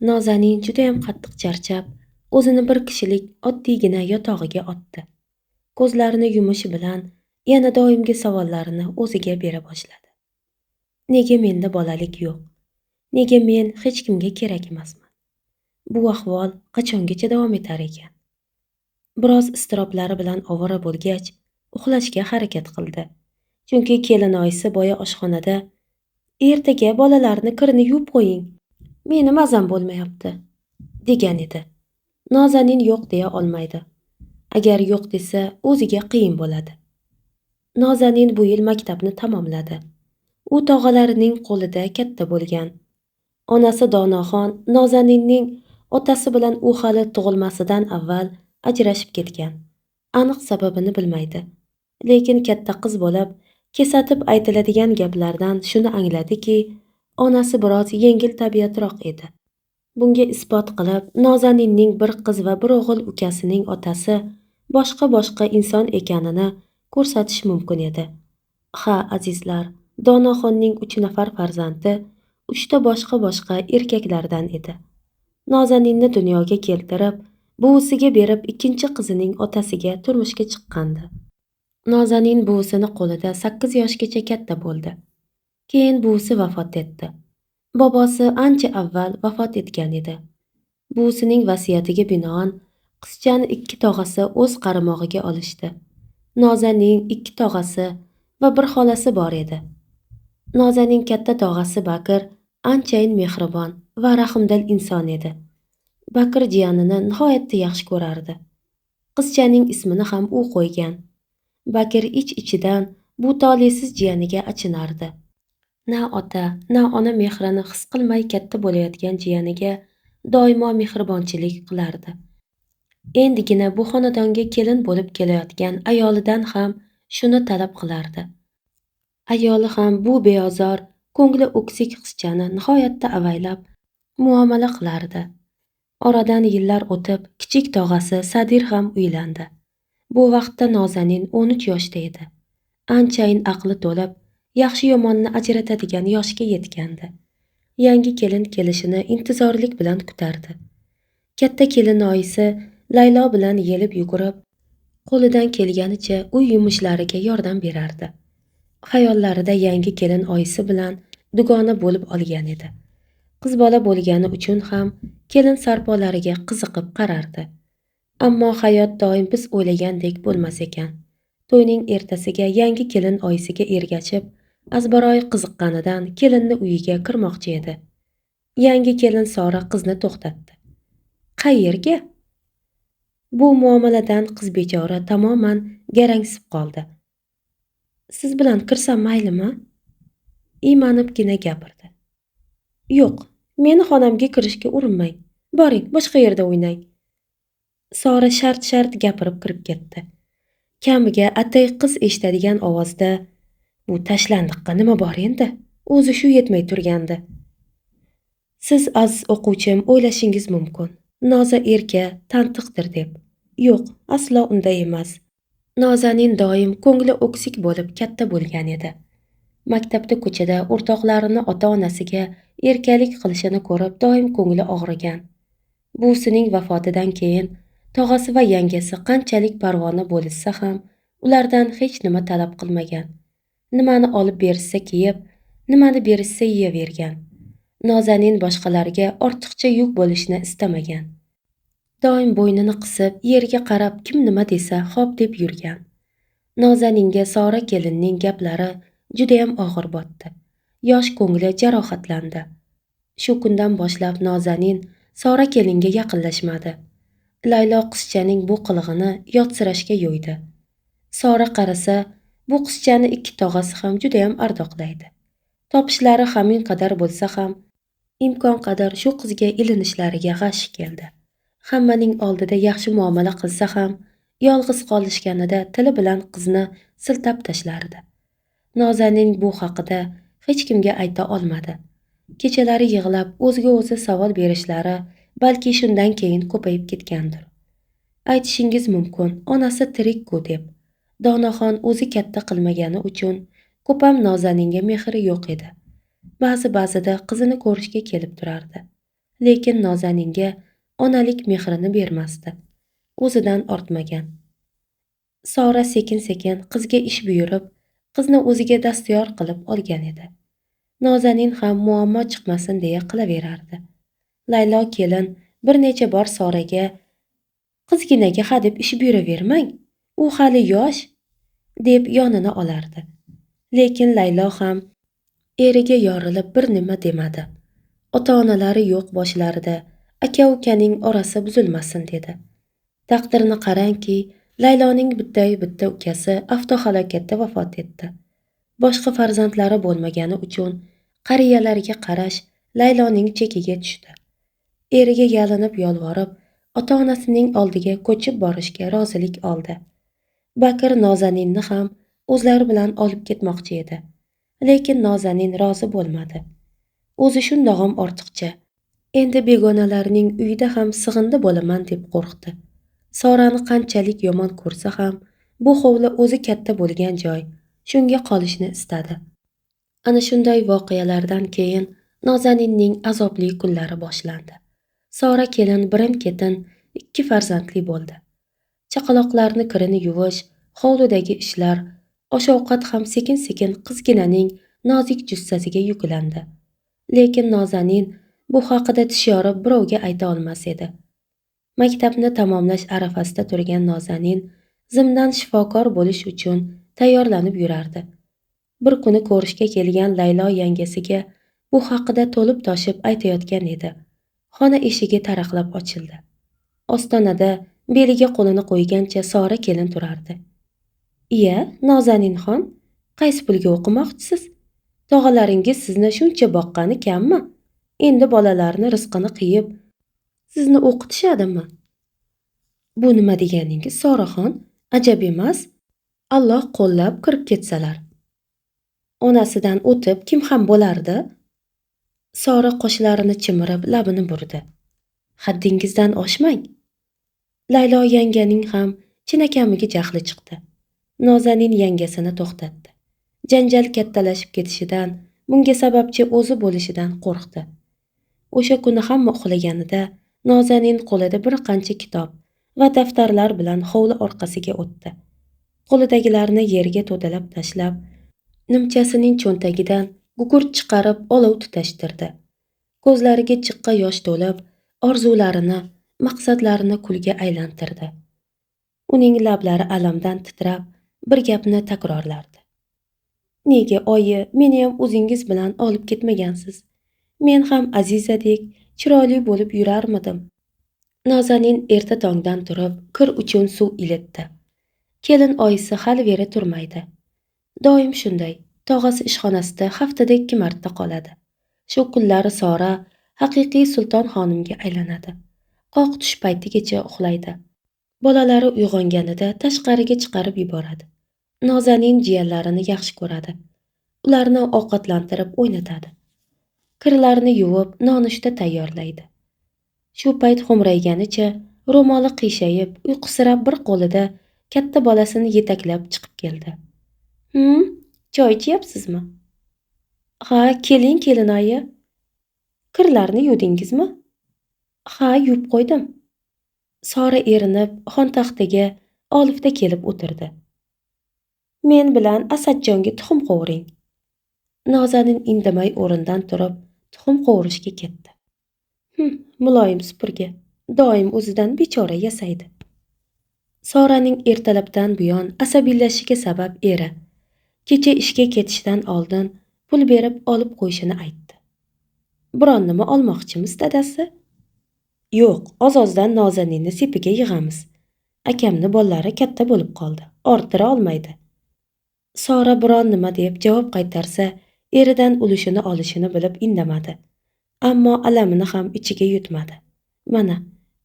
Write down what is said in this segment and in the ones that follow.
Nozanin judayam qattiq charchab, o'zini bir kishilik oddiygina yotog'iga otdi. Ko'zlarini yumishi bilan yana doimgi savollarini o'ziga bera boshladi. Nega menda bolalik yo'q? Nega men hech kimga kerak emasman? Bu ahvol qachongacha davom etar ekan? Biroz iztiroblari bilan ovora bo'lgach, uxlashga harakat qildi. Chunki kelinoyisi boya oshxonada "Ertaga bolalarni kirini yuvib qo'ying, meni mazam bo'lmayapti", degan edi. Nozanin yo'q deya olmaydi. Agar yo'q desa, o'ziga qiyin bo'ladi. Nozanin bu yil maktabni tamomladi. U tog'alarining qo'lida katta bo'lgan. Onasi Donoxon Nozaninning otasi bilan u hali tug'ilmasidan avval ajrashib ketgan. Aniq sababini bilmaydi. Lekin katta qiz bo'lib, kesatib aytiladigan gaplardan shuni angladiki, onasi biroz yengil tabiatroq edi. Bunga isbot qilib, Nozaninning bir qiz va bir o'g'il ukasining otasi boshqa-boshqa inson ekanini ko'rsatish mumkin edi. Ha, azizlar, Donoxonning 3 nafar farzandi 3 ta boshqa-boshqa erkaklardan edi. Nozaninni dunyoga keltirib, buvisiga berib, ikkinchi qizining otasiga turmushga chiqqandi. Nozanin buvisini qo'lida 8 yoshgacha katta bo'ldi. Keyin buvisi vafot etdi. Bobosi ancha avval vafot etgan edi. Buvisining vasiyatiga binoan qizchani 2 tog'asi o'z qaramog'iga olishdi. Nozaning 2 tog'asi va bir xolasi bor edi. Nozaning katta tog'asi Bakir anchayin mehribon va rahmdil inson edi. Bakir jiyanini nihoyatda yaxshi ko'rardi. Qizchaning ismini ham u qo'ygan. Bakir ich-ichidan bu tolesiz jiyaniga achinardi. Na ota, na ona mehrini his qilmay katta bo'layotgan jiyaniga doimo mehribonchilik qilardi. Endigina bu xonadonga kelin bo'lib kelayotgan ayolidan ham shuni talab qilardi. Ayoli ham bu beozor, ko'ngli o'ksik qizchani nihoyatda avaylab muomala qilardi. Oradan yillar o'tib, kichik tog'asi Sadir ham uylandi. Bu vaqtda Nozanin 13 yoshda edi. Anchayin aqli to'lib, yaxshi yomonni ajratadigan yoshga yetgandi. Yangi kelin kelishini intizorlik bilan kutardi. Katta kelinoyisi Laylo bilan yelib yugurib, qo'lidan kelganicha uy yumushlariga yordam berardi. Xayollarida yangi kelin oyisi bilan dugona bo'lib olgan edi. Qiz bola bo'lgani uchun ham kelin sarpolariga qiziqib qarardi. Ammo hayot doim biz o'ylagandek bo'lmas ekan. To'yning ertasiga yangi kelin oyisiga ergashib, azbaroyi qiziqqanidan kelinni uyiga kirmoqchi edi. Yangi kelin Sora qizni to'xtatdi. Qayerga? Bu muomaladan qiz bechora tamoman garangsib qoldi. Siz bilan kirsam maylimi? Iymanibgina gapirdi. Yo'q, meni xonamga kirishga urinmang. Boring, boshqa yerda o'ynang. Sora shart-shart gapirib kirib ketdi. Kamiga atay qiz eshitadigan ovozda, bu tashlandiqqa nima bor endi? O'zi shu yetmay turgandi. Siz aziz o'quvchim o'ylashingiz mumkin. Noza erka, tantiqdir deb. Yo'q, aslo unday emas. Nozanin doim ko'ngli o'ksik bo'lib katta bo'lgan edi. Maktabda, ko'chada o'rtoqlarini ota-onasiga erkalik qilishini ko'rib doim ko'ngli og'rigan. Buvisining vafotidan keyin tog'asi va yangasi qanchalik parvona bo'lishsa ham ulardan hech nima talab qilmagan. Nimani olib berishsa kiyib, nimani berishsa yeyavergan. Nozanin boshqalarga ortiqcha yuk bo'lishni istamagan. Doim bo'ynini qisib, yerga qarab kim nima desa xo'p deb yurgan. Nozaninga Sora kelinning gaplari judayam og'ir botdi. Yosh ko'ngli jarohatlandi. Shu kundan boshlab Nozanin Sora kelinga yaqinlashmadi. Laylo qizchaning bu qilig'ini yotsirashga yo'ydi. Sora qarasa, bu qizchani 2 tog'asi ham judayam ardoqlaydi. Topishlari hamin qadar bo'lsa ham, imkon qadar shu qizga ilinishlariga g'ashi keldi. Hammaning oldida yaxshi muomala qilsa ham, yolg'iz qolishganida tili bilan qizni siltab tashlardi. Nozanin bu haqida hech kimga ayta olmadi. Kechalari yig'lab, o'ziga o'zi savol berishlari balki shundan keyin ko'payib ketgandir. Aytishingiz mumkin, onasi tirik-ku deb. Donaxon o'zi katta qilmagani uchun ko'pam Nozaninga mehri yo'q edi. Ba'zi-ba'zida qizini ko'rishga kelib turardi. Lekin Nozaninga onalik mehrini bermasdi. O'zidan ortmagan. Sora sekin-sekin qizga ish buyurib, qizni o'ziga dastyor qilib olgan edi. Nozanin ham muammo chiqmasin deya qilaverardi. Laylo kelin bir necha bor Soraga "Qizginaga hadeb ish buyuravermang, u hali yosh" deb yonini olardi. Lekin Laylo ham eriga yorilib bir nima demadi. Ota-onalari yo'q boshlarida, aka-ukaning orasi buzilmasin dedi. Taqdirni qarangki, Layloning bitta-yu bitta ukasi avtohalokatda vafot etdi. Boshqa farzandlari bo'lmagani uchun qariyalarga qarash Layloning chekiga tushdi. Eriga yalinib yolvorib, ota-onasining oldiga ko'chib borishga rozilik oldi. Bakr Nozaninni ham o'zlari bilan olib ketmoqchi edi. Lekin Nozanin rozi bo'lmadi. O'zi shundog'im ortiqcha. Endi begonalarning uyida ham sig'indi bo'laman deb qo'rqdi. Sorani qanchalik yomon ko'rsa ham, bu hovli o'zi katta bo'lgan joy, shunga qolishni istadi. Ana shunday voqealardan keyin Nozaninning azobli kunlari boshlandi. Sora kelin birin-ketin 2 farzandli bo'ldi. Chaqaloqlarni kirini yuvish, hovlidagi ishlar, osh-ovqat ham sekin-sekin qizginaning nozik jussasiga yuklandi. Lekin Nozanin bu haqida tish yorib birovga ayta olmas edi. Maktabni tamomlash arafasida turgan Nozanin zimdan shifokor bo'lish uchun tayyorlanib yurardi. Bir kuni ko'rishga kelgan Laylo yangasiga bu haqida to'lib toshib aytayotgan edi. Xona eshigi taraqlab ochildi. Ostonada beliga qo'lini qo'ygancha Sora kelin turardi. "Iya, Nozaninxon, qaysi pulga o'qimoqchisiz? Tog'alaringiz sizni shuncha boqqani kammi? Endi bolalarni rizqini qiyib, sizni o'qitishadimi?" "Bu nima deganingiz, Soraxon? Ajab emas. Alloh qo'llab kirib ketsalar. Onasidan o'tib kim ham bo'lardi?" Sora qoshlarini chimirib, labini burdi. "Haddingizdan oshmang." Laylo yanganing ham chinakamiga jahli chiqdi. Nozanin yangasini to'xtatdi. Janjal kattalashib ketishidan, bunga sababchi o'zi bo'lishidan qo'rqdi. O'sha kuni hamma uxlaganida Nozanin qo'lida bir qancha kitob va daftarlar bilan hovli orqasiga o'tdi. Qo'lidagilarni yerga to'dalab tashlab, nimchasining cho'ntagidan gugurt chiqarib olov tutashtirdi. Ko'zlariga chiqqa yosh to'lib, orzularini, maqsadlarini kulga aylantirdi. Uning lablari alamdan titrab, bir gapni takrorlardi. "Nega oyi, meni ham o'zingiz bilan olib ketmagansiz? Men ham Azizadek chiroyli bo'lib yurarmidim?" Nozanin erta tongdan turib, kir uchun suv ilitdi. Kelin oyisi hali beri turmaydi. Doim shunday, tog'asi ishxonasida haftada 2 marta qoladi. Shu kunlari Sora haqiqiy sulton xonimga aylanadi. Qoq tush paytigacha uxlaydi. Bolalari uyg'onganida tashqariga chiqarib yuboradi. Nozanin jiyanlarini yaxshi ko'radi. Ularni ovqatlantirib o'ynatadi. Kirlarini yuvib, nonushta tayyorlaydi. Shu payt xo'mrayganicha, ro'moli qiyshayib, uyqusirab bir qo'lida katta bolasini yetaklab chiqib keldi. Choy ichyapsizmi?" "Ha, keling kelinoyi. Kirlarni yuvdingizmi?" "Ha, yuvib qo'ydim." Sora erinib, xontaxtaga olifta kelib o'tirdi. "Men bilan Asadjonga tuxum qovuring." Nozanin indamay o'rnidan turib, tuxum qovurishga ketdi. Muloyim supurgi doim o'zidan bechora yasaydi. Soraning ertalabdan buyon asabiylashishiga sabab eri. Kecha ishga ketishdan oldin pul berib olib qo'yishini aytdi. "Biron nima olmoqchimiz, dadasi?" "Yo'q, oz-ozdan Nozaninni sepiga yig'amiz. Akamni bolalari katta bo'lib qoldi, orttira olmaydi." Sora biron nima deb javob qaytarsa, eridan ulushini olishini bilib indamadi. Ammo alamini ham ichiga yutmadi. Mana,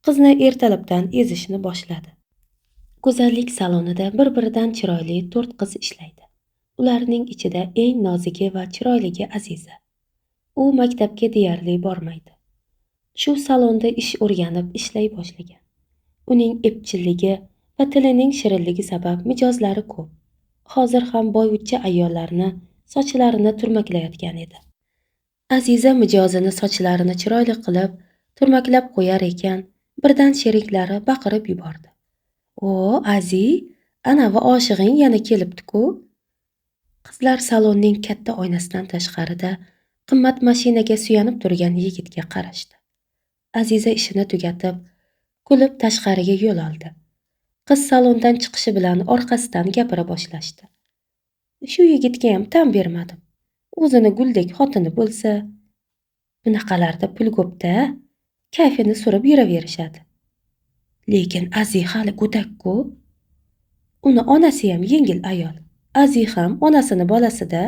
qizni ertalabdan ezishni boshladi. Go'zallik salonida bir-biridan chiroyli 4 qiz ishlaydi. Ularning ichida eng nozigi va chiroyligi Aziza. U maktabga deyarli bormaydi. Shu salonda ish o'rganib ishlay boshlagan. Uning epchilligi va tilining shirinligi sabab mijozlari ko'p. Hozir ham boyvuchcha ayollarni sochlarini turmaklayotgan edi. Aziza mijozini sochlarini chiroyli qilib, Turmaklab qo'yar ekan, birdan sheriklari baqirib yubordi. "O, Azi, anavi oshig'ing yana kelibdi-ku." Qizlar salonning katta oynasidan tashqarida qimmat mashinaga suyanib turgan yigitga qarashdi. Aziza ishini tugatib, kulib tashqariga yo'l oldi. Qiz salondan chiqishi bilan orqasidan gapira boshlashdi. "Shu yigitga ham tan bermadim. O'zini guldek xotini bo'lsa, bunaqalarda pul ko'p-da, kayfini surib yuraverishadi. Lekin Azi hali go'dak-ku. Uni onasi ham yengil ayol. Azi ham onasini bolasida."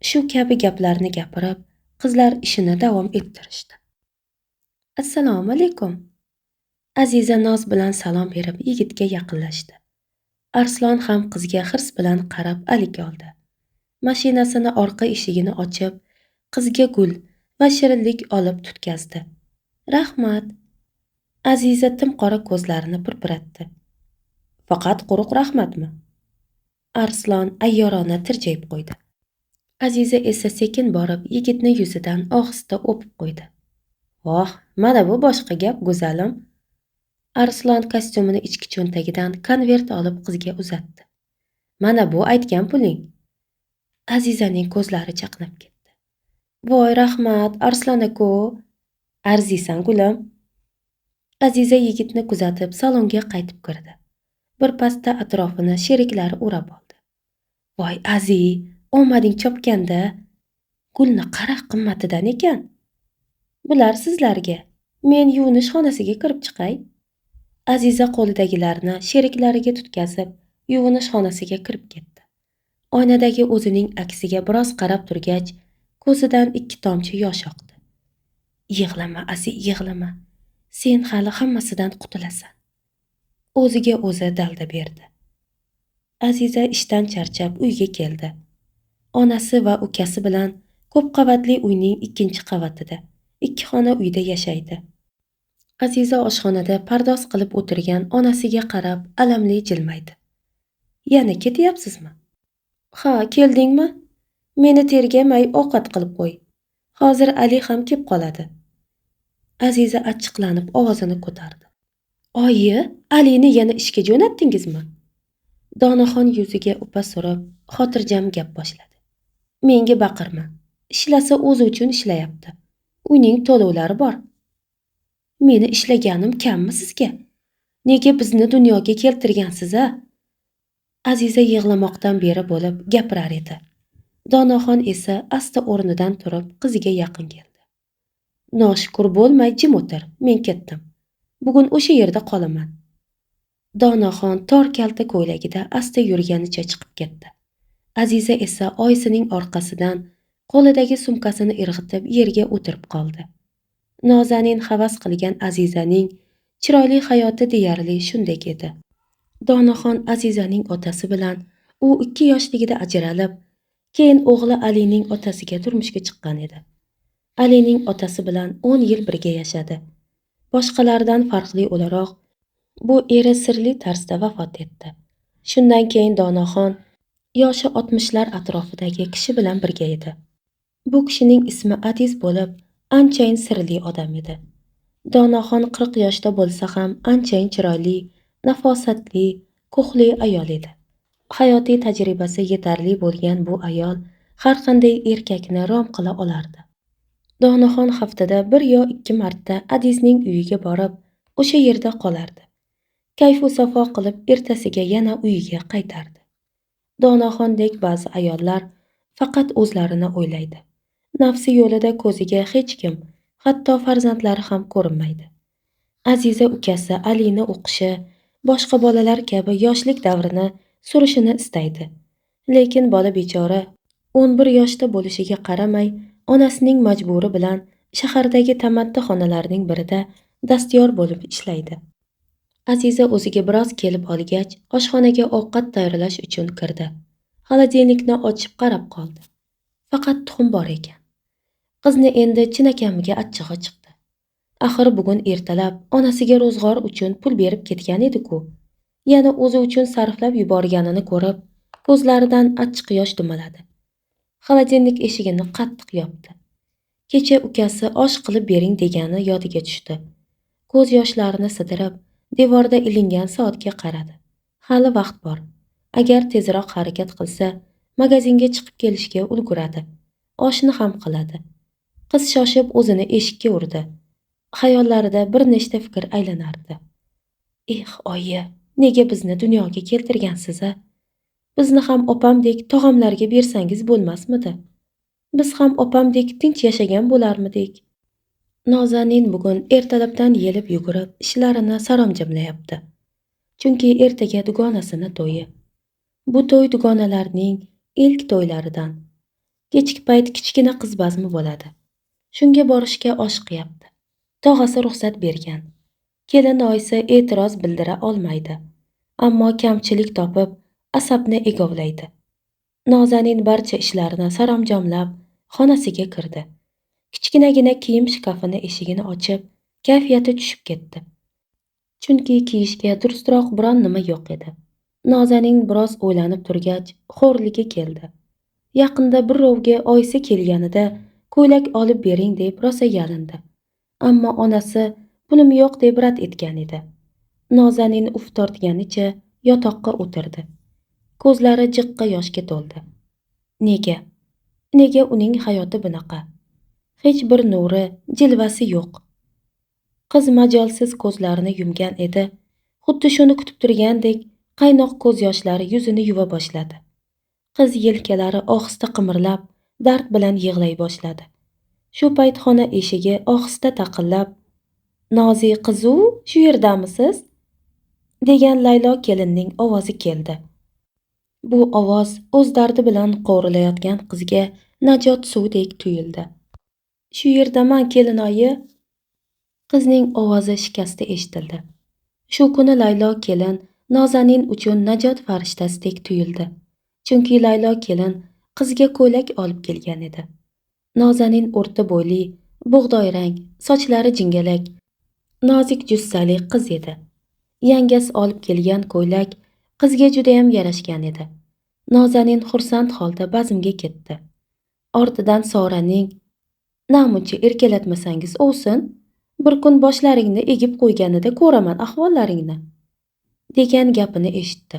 Shu kabi gaplarni gapirib, qizlar ishini davom ettirishdi. "Assalomu alaykum." Aziza noz bilan salom berib yigitga yaqinlashdi. Arslon ham qizga hirs bilan qarab alik oldi. Mashinasini orqa eshigini ochib, qizga gul va shirinlik olib tutkazdi. "Rahmat." Aziza tim qora ko'zlarini pirpiratdi. "Faqat quruq rahmatmi?" Arslon ayyorona tirjayib qo'ydi. Aziza esa sekin borib yigitni yuzidan ohista o'pib qo'ydi. "Voh, mana bu boshqa gap, go'zalim." Arslon kostyumini ichki cho'ntagidan konvert olib qizga uzatdi. "Mana bu aytgan puling." Azizaning ko'zlari chaqnab ketdi. "Voy, rahmat, Arslon aka. Arziysan, gulim." Aziza yigitni kuzatib salonga qaytib kirdi. Bir pasda atrofini sheriklari o'rab oldi. "Voy, Azi, omading chopganda. Gulni qara, qimmatidan ekan. Bular sizlarga. Men yuvinish xonasiga kirib chiqay." Aziza qo'lidagilarni sheriklariga tutkazib, yuvinish xonasiga kirib ketdi. Oynadagi o'zining aksiga biroz qarab turgach, ko'zidan 2 tomchi yosh oqdi. "Yig'lama, Azi, yig'lama. Sen hali hammasidan qutulasan." O'ziga o'zi dalda berdi. Aziza ishdan charchab uyga keldi. Onasi va ukasi bilan ko'p qavatli uyning 2-chi qavatida, 2 xona uyda yashaydi. Aziza oshxonada pardoz qilib o'tirgan onasiga qarab alamli jilmaydi. "Yana ketyapsizmi?" "Ha, keldingmi? Meni tergamay ovqat qilib qo'y. Hozir Ali ham kep qoladi." Aziza achchiqlanib ovozini ko'tardi. "Oyi, Alini yana ishga jo'natdingizmi?" Donaxon yuziga upa surib, xotirjam gap boshladi. "Menga baqirma. Ishlasa o'zi uchun ishlayapti. Uyning to'lovlari bor. Meni ishlaganim kammi sizga? Nega bizni dunyoga keltirgansiz-a?" Aziza yig'lamoqdan beri bo'lib gapirar edi. Donaxon esa asta o'rnidan turib qiziga yaqin keldi. "Noshukur bo'lmay jim o'tir, men ketdim. Bugun o'sha yerda qolaman." Donaxon tor kalta ko'ylagida asta yurganicha chiqib ketdi. Aziza esa oyisining orqasidan qo'lidagi sumkasini irg'itib yerga o'tirib qoldi. Nozanin havas qilgan Azizaning chiroyli hayoti deyarli shunday edi. Donaxon Azizaning otasi bilan u 2 yoshligida ajralib, keyin o'g'li Alining otasiga turmushga chiqqan edi. Alining otasi bilan 10 yil birga yashadi. Boshqalardan farqli o'laroq bu eri sirli tarzda vafot etdi. Shundan keyin Donaxon yoshi 60lar atrofidagi kishi bilan birga edi. Bu kishining ismi Adiz bo'lib, anchayin sirli odam edi. Donaxon 40 yoshda bo'lsa ham anchayin chiroyli, nafosatli, ko'hli ayol edi. Hayotiy tajribasi yetarli bo'lgan bu ayol har qanday erkakni rom qila olardi. Donaxon haftada 1 yo 2 marta Adizning uyiga borib, o'sha yerda qolardi. Kayfu safo qilib ertasiga yana uyiga qaytardi. Donaxondek ba'zi ayollar faqat o'zlarini o'ylaydi. Nafsi yo'lida ko'ziga hech kim, hatto farzandlari ham ko'rinmaydi. Aziza ukasi Alini o'qishi, boshqa bolalar kabi yoshlik davrini surishini istaydi. Lekin bola bechora 11 yoshda bo'lishiga qaramay, onasining majburi bilan shahardagi tamaddi xonalarining birida dastyor bo'lib ishlaydi. Aziza o'ziga biroz kelib olgach, oshxonaga ovqat tayyorlash uchun kirdi. Xolodilnikni ochib qarab qoldi. Faqat tuxum bor ekan. Qizni endi chinakamiga achchig'i chiqdi. Axir bugun ertalab onasiga ro'zg'or uchun pul berib ketgan edi-ku. Yana o'zi uchun sarflab yuborganini ko'rib, ko'zlaridan achchiq yosh dumaladi. Xolodilnik eshigini qattiq yopdi. Kecha ukasi osh qilib bering degani yodiga tushdi. Ko'z yoshlarini sidirib, devorda ilingan soatga qaradi. Hali vaqt bor. Agar tezroq harakat qilsa, magazinga chiqib kelishga ulguradi. Oshni ham qiladi. Qiz shoshib o'zini eshikka urdi. Xayollarida bir nechta fikr aylanardi. Eh, oyi, nega bizni dunyoga keltirgansiz-a? Bizni ham opamdek tog'amlarga bersangiz bo'lmasmidi? Biz ham opamdek tinch yashagan bo'larmidik? Nozanin bugun ertalabdan yelib yugurib ishlarini saromjamlayapti. Chunki ertaga dugonasini to'yi. Bu to'y dugonalarning ilk to'ylaridan. Kechki payt kichkina qiz bazmi bo'ladi. Shunga borishga oshiqyapti. Tog'asi ruxsat bergan. Kelin oyisi e'tiroz bildira olmaydi. Ammo kamchilik topib, asabni egovlaydi. Nozanin barcha ishlarini saromjomlab xonasiga kirdi. Kichkinagina kiyim shkafini eshigini ochib, kayfiyati tushib ketdi. Chunki kiyishga durustroq biron nima yo'q edi. Nozanin biroz o'ylanib turgach, xo'rligi keldi. Yaqinda birrovga oyisi kelganida ko'ylak olib bering deb rosa yalindi. Ammo onasi pulim yo'q deb rad etgan edi. Nozanin uf tortganicha yotoqqa o'tirdi. Ko'zlari jiqqa yoshga to'ldi. Nega? Nega uning hayoti bunaqa? Hech bir nuri, jilvasi yo'q. Qiz majolsiz ko'zlarini yumgan edi. Xuddi shuni kutib turgandek qaynoq ko'z yoshlari yuzini yuva boshladi. Qiz yelkalari ohista qimirlab, dard bilan yig'lay boshladi. Shu payt xona eshigi ohista taqillab, "Nozi qizu, shu yerdamisiz?" degan Laylo kelinning ovozi keldi. Bu ovoz o'z dardi bilan qovurilayotgan qizga najot suvidek tuyuldi. "Shu yerdaman, kelinoyi." Qizning ovozi shikasta eshitildi. Shu kuni Laylo kelin Nozanin uchun najot farishtasidek tuyuldi. Chunki Laylo kelin qizga ko'ylak olib kelgan edi. Nozanin o'rta bo'yli, bug'doyrang, sochlari jingalak, nozik jussali qiz edi. Yangasi olib kelgan ko'ylak qizga juda ham yarashgan edi. Nozanin xursand holda bazmga ketdi. Ortidan Soraning "Namuncha erkalatmasangiz ovsin, bir kun boshlaringni egib qo'yganida ko'raman ahvollaringni" degan gapini eshitdi.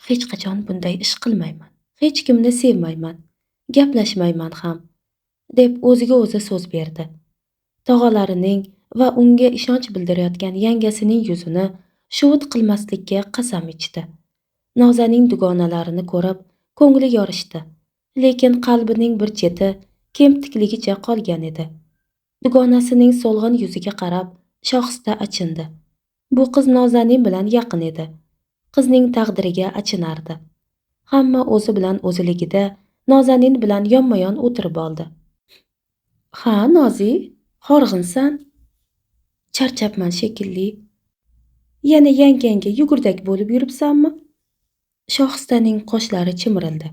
Hech qachon bunday ish qilmayman. Hech kimni sevmayman, gaplashmayman ham, deb o'ziga o'zi so'z berdi. Tog'alarining va unga ishonch bildirayotgan yangasining yuzini shuvut qilmaslikka qasam ichdi. Nozaning dugonalarini ko'rib ko'ngli yorishdi, lekin qalbining bir cheti kemtikligicha qolgan edi. Dugonasining so'lg'in yuziga qarab Shohista achindi. Bu qiz Nozanin bilan yaqin edi. Qizning taqdiriga achinardi. Hamma o'zi bilan o'ziligida Nozanin bilan yonma-yon o'tirib oldi. "Ha, Nozi, horg'insan?" "Charchabman shekilli." "Yana yangangga yugurdak bo'lib yuribsanmi?" Shohistaning qoshlari chimirildi.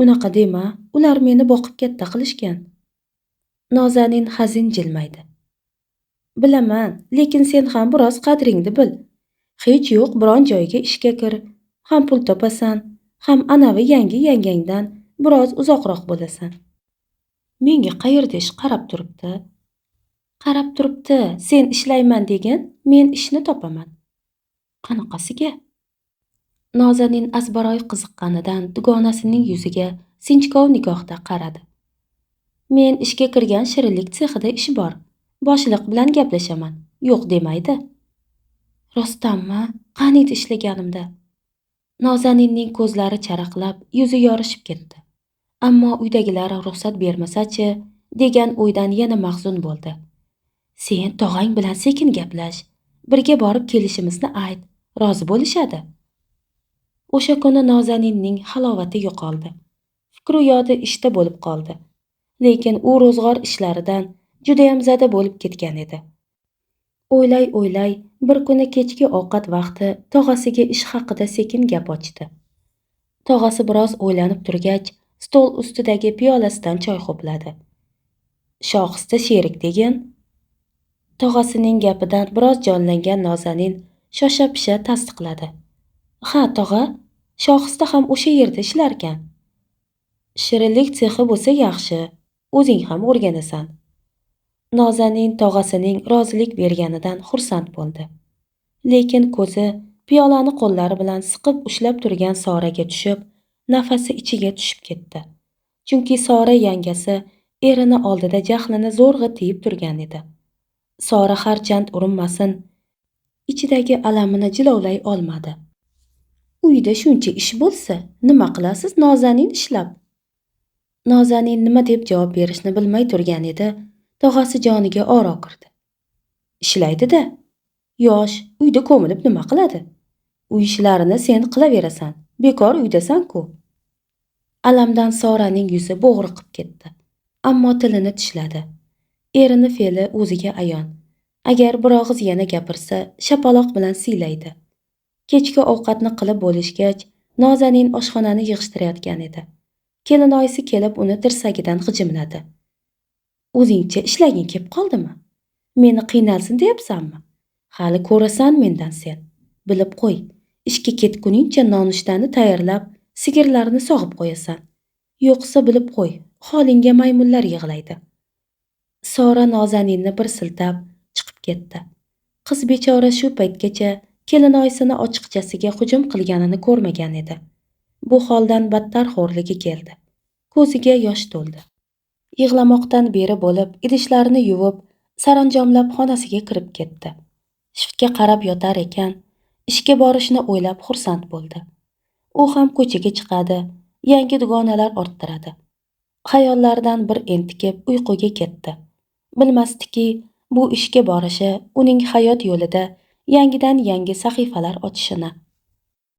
"Unaqa dema, ular meni boqib katta qilishgan." Nozanin hazin jilmaydi. "Bilaman, lekin sen ham biroz qadringni bil. Hech yo'q biron joyga ishga kir, ham pul topasan, ham anavi yangi yangangdan biroz uzoqroq bo'lasan." "Menga qayerda ish qarab turibdi?" "Qarab turibdi, sen ishlayman degin, men ishni topaman." "Qanaqasiga?" Nozanin azbaroy qiziqqanidan dugonasining yuziga sinchkov nigohda qaradi. "Men ishga kirgan shirinlik sexida ish bor. Boshliq bilan gaplashaman. Yo'q demaydi." "Rostdanmi? Qaniydi ishlaganimda?" Nozaninning ko'zlari charaqlab, yuzi yorishib ketdi. Ammo uydagilar ruxsat bermasa-chi degan o'ydan yana mahzun bo'ldi. "Sen tog'ang bilan sekin gaplash. Birga borib kelishimizni ayt, rozi bo'lishadi." O'sha kuni Nozaninning halovati yo'qoldi. Fikru yodi ishda bo'lib qoldi. Lekin u ro'zg'or ishlaridan judayam zada bo'lib ketgan edi. O'ylay-o'ylay bir kuni kechki ovqat vaqti tog'asiga ish haqida sekin gap ochdi. Tog'asi biroz o'ylanib turgach, stol ustidagi piyolasidan choy ho'pladi. "Shohista sherik degin." Tog'asining gapidan biroz jonlangan Nozanin shosha-pisha tasdiqladi. "Ha, tog'a, Shohista ham o'sha yerda ishlarkan." "Shirinlik sexi bo'lsa yaxshi. O'zing ham o'rganasan. Nozanin tog'asining rozilik berganidan xursand bo'ldi. Lekin ko'zi piyolani qo'llari bilan siqib ushlab turgan Soraga tushib, nafasi ichiga tushib ketdi. Chunki Sora yangasi erini oldida jahlini zo'rg'a tiyib turgan edi. Sora harchand urinmasin, ichidagi alamini jilovlay olmadi. Uyda shuncha ish bo'lsa, nima qilasiz Nozanin ishlab? Nozanin nima deb javob berishni bilmay turgan edi, tog'asi joniga oro kirdi. Ishlaydi-da. Yosh, uyda ko'milib nima qiladi? Uy ishlarini sen qilaverasan. Bekor uydasan-ku. Alamdan Soraning yuzi bo'g'riqib ketdi. Ammo tilini tishladi. Erini fe'li o'ziga ayon. Agar bir og'iz yana gapirsa, shapaloq bilan siylaydi. Kechki ovqatni qilib bo'lishgach, Nozanin oshxonani yig'ishtirayotgan edi. Kelinoyisi kelib uni tirsagidan g'ijimladi. O'zingcha ishlaging kelib qoldimi? Meni qiynalsin deyapsanmi? Hali ko'rasan mendan sen. Bilib qo'y, ishga ketguningcha nonushtani tayyorlab, sigirlarni sog'ib qo'yasan. Yo'qsa bilib qo'y, holingga maymunlar yig'laydi. Sora Nozaninni bir siltab chiqib ketdi. Qiz bechora shu paytgacha kelinoyisini ochiqchasiga hujum qilganini ko'rmagan edi. Bu holdan battar xo'rligi keldi. Ko'ziga yosh to'ldi. Yig'lamoqdan beri bo'lib, idishlarini yuvib, saranjomlab xonasiga kirib ketdi. Shiftga qarab yotar ekan, ishga borishni o'ylab xursand bo'ldi. U ham ko'chaga chiqadi, yangi dugonalar orttiradi. Xayollaridan bir entikib uyquga ketdi. Bilmasdiki, bu ishga borishi uning hayot yo'lida yangidan yangi sahifalar ochishini.